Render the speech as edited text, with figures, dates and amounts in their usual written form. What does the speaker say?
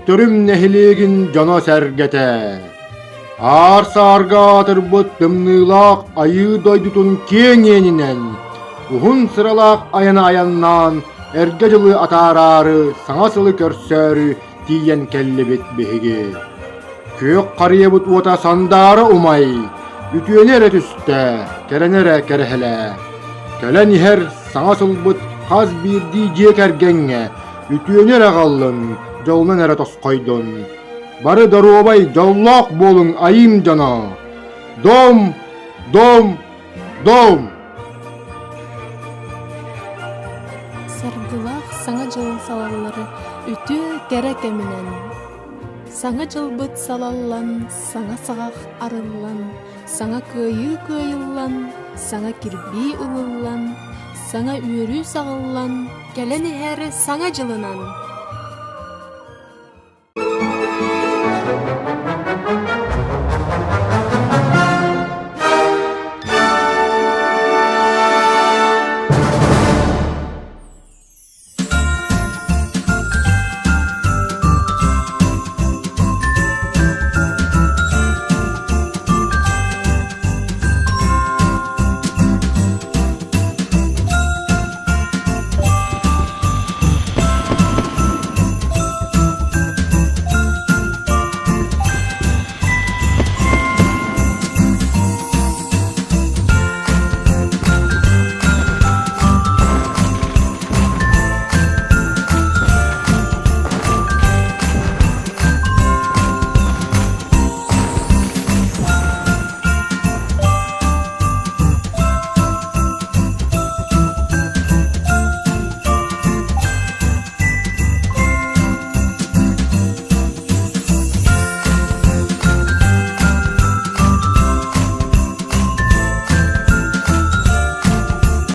Бөтөрүм нэһилиэгин дьоно-сэргэтэ! Аар-саарга аатырбыт тымныылаах Айыы дойдутун киэҥ иэнинэн, уһун сыралаах айаны айаннаан, эргэ дьылы атаараары, саҥа сылы көрсөөрү тиийэн кэллибит биһиги. Күөх харыйабыт уота сандаара умай, үтүөнү эрэ түстэ, кэрэни эрэ кэрэһэлээ. Кэлэн иһэр саҥа сылбыт хас биирдии дьиэ кэргэҥҥэ үтүөнү эрэ аҕаллын, дьолунан эрэ тосхойдун. Бары доруобай, дьоллоох буолуҥ айыым дьоно! Дом! Дом! Дом! Саргылаах Саҥа дьыл салаллары үтүө кэрэ кэминэн Саҥа дьылбыт салаллан, саҥа саҕах арыллан, саҥа кыайыы кыайыллан, саҥа кирбии ылыллан, саҥа үөрүү саҕыллан, кэлэн иһэр Саҥа дьылынан!